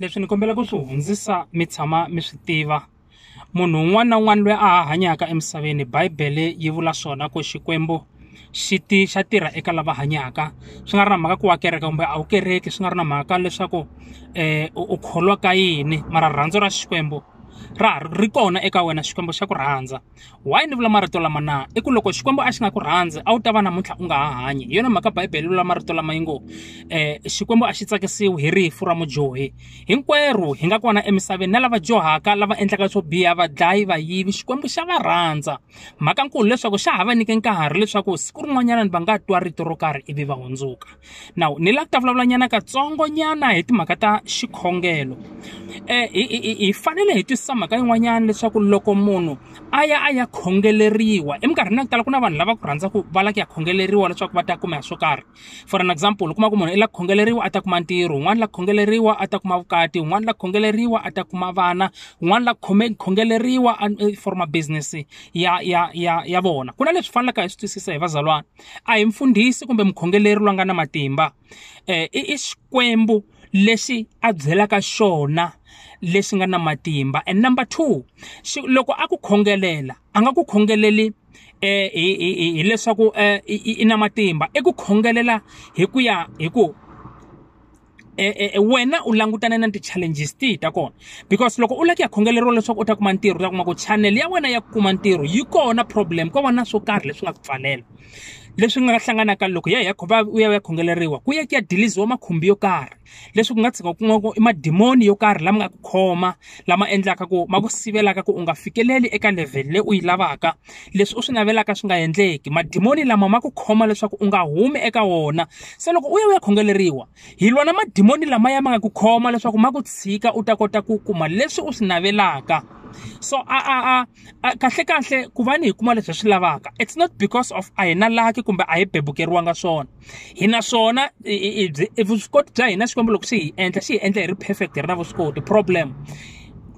Leswi ni kombela ku swi hundzisa mi tshama mi swi tiva munhu un'wana na un'wana loyi a ha hanyaka emisaveni bibele yi vula swona ku Xikwembu xi ti xa tirha eka lava hanyaka swi nga ri na mhaka ku wa kereke kumbe a wu kereki swi nga ri na mhaka leswaku u kholwa ka yini mara rirhandzu ra Xikwembu ra ha ri kona eka wena Xikwembu xa ku rhandza. Why ni vula marito lama na i ku loko Xikwembu a xi nga ku rhandzi a wu ta va namuntlha u nga ha hanyi hi yona mhaka bibele yi vula marito lama yi ngo Xikwembu a xi tsakisiwi hi rifu ra mudyohi hinkwerhu hi nga kona emisaveni na lava dyohaka lava endlaka swo biha vadlayi vayivi Xikwembu xa va rhandza mhaka nkulu leswaku xa ha va nyike nkarhi leswaku siku rin'wanyana va nga twa rito ro karhi ivi va hundzuka. Now ni lava ku ta vulavula nyana katsongo nyana hi timhaka ta xikhongelo hi fanele hi twisisa mhaka yin'wanyana leswaku loko munhu a ya a ya khongeleriwa eminkarhini ya ku tala ku na vanhu lava ku rhandza ku va lava ku ya khongeleriwa leswaku va ta kuma swo karhi for an example u kuma ku munhu i lava ku khongeleriwa a ta kuma ntirho un'wana la ku khongeleriwa a ta kuma vukati un'wana la ku khongeleriwa a ta kuma vana un'wana la ku khongeleriwa for ma business ya ya ya ya vona ku na leswi faneleke hi swi twisisa hi vazalwana a hi mfundhisi kumbe mukhongeleri loyi a nga na matimba i Xikwembu lexi a byelaka xona lexi nga na matimba and number 2 loko a ku khongelela a nga ku khongeleli hileswaku i na matimba i ku khongelela hi ku ya hi ku wena u langutane na ti-challenges tihi ta kona because loko u lava ku ya khongeleriwa leswaku u ta kuma ntirho u ta kuma ku channel ya wena ya ku kuma ntirho yi kona problem ko va na swo karhi leswi nga ku pfalela leswi nga hlanganaka loko ya ya va u ya u ya khongeleriwa ku ya ku ya diliziwa makhumbi yo karhi leswi ku nga tshika ku ku i madimoni yo karhi lama nga ku khoma lama endlaka ku ma ku sivelaka ku u nga fikeleli eka level leyi u yi lavaka leswi u swi navelaka swi nga endleki madimoni lama ma ku khoma leswaku u nga humi eka wona se loko u ya u ya khongeleriwa hi lwa na madimoni lamaya ma nga ku khoma leswaku ma ku tshika u ta kota ku kuma leswi u swi navelaka so a a a kahle kahle ku va ni hi kuma leswi hi swi lavaka it's not because of a hi na lucky kumbe a hi bebukeriwanga swona hi na swona vuswikoti bya hina Xikwembu loko xi hi endla xi hi endla hi ri perfect hi ri na vuswikoti problem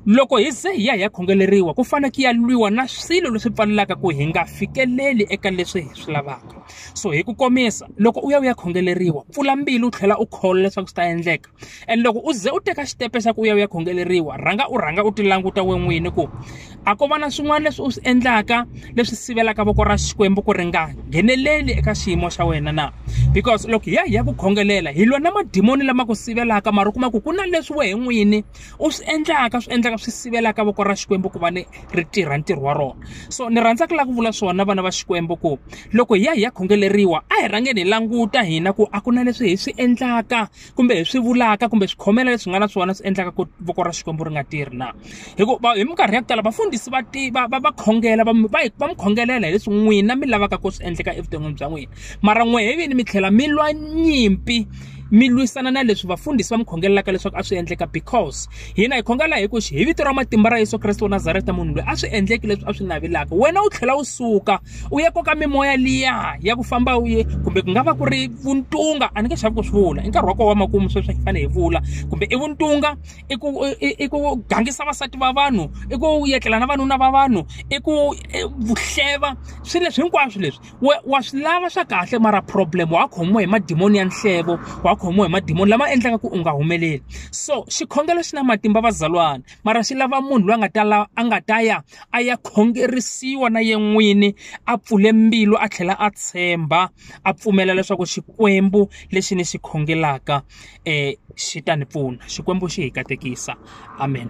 loko hi ze hi ya hi ya khongeleriwa ku fanele ku ya lwiwa na swilo leswi pfalelaka ku hi nga fikeleli eka leswi hi swi lavaka so hi ku komisa loko u ya u ya khongeleriwa pfula mbilu u tlhela u kholwa leswaku swi ta endleka and loko u ze u teka xitempe xa ku u ya u ya khongeleriwa rhanga u rhanga u ti languta we n'wini ku a ko va na swin'wana leswi u swi endlaka leswi sivelaka voko ra Xikwembu ku ri nga ngheneleli eka xiyimo xa wena na because loko hi ya hi ya ku khongelela hi lwa na madimoni lama ku sivelaka mara u kuma ku ku na leswi wehe n'wini u swi endlaka swi endlaka swi sivelaka voko ra Xikwembu ku va ni ri tirha ntirho wa rona so ni rhandza ku lava ku vula swona vana va Xikwembu ku loko hi ya hi ya khongeleriwa a hi rhangeni hi languta hina ku a ku na leswi hi swi endlaka kumbe hi swi vulaka kumbe swikhomela leswi nga na swona swi endlaka ku voko ra Xikwembu ri nga tirhi na hikuva hi minkarhi ya ku tala vafundhisi va va va va khongela va va va mi khongelela hi leswi n'wina mi lavaka ku swi endleka evuton'wini bya n'wina mara n'wehe vini mi tlhela mi lwa nyimpi mi lwisana na leswi vafundhisi va mi khongelelaka leswaku a swi endleka because hina hi khongela hi ku hi vito ra matimba ra Yesu Kreste wa Nazareta munhu loyi a swi endleki leswi a swi navelaka wena u tlhela u suka u ya koka mimoya liya ya ku famba u ye kumbe ku nga va ku ri vuntunga a ni nge xavi ku swi vula i nkarhi wa kona wa makumu sweswi hi fanele hi vula kumbe i vuntunga i ku i ku gangisa vasati va vanhu i ku etlela na vanuna va vanhu i ku vuhleva swilo leswi hinkwaswo leswi we wa swi lava swa kahle mara problem wa khomiwa hi madimoni ya nhlevo wa khomiwa hi madimoni lama endlaka ku u nga humeleli so xikhongelo xi na matimba vazalwana mara xi lava munhu loyi a nga ta la a nga ta ya a ya khongerisiwa na ye n'wini a pfule mbilu a tlhela a tshemba a pfumela leswaku Xikwembu lexi ni xi khongelaka xi ta ni pfuna Xikwembu xi hi katekisa amen.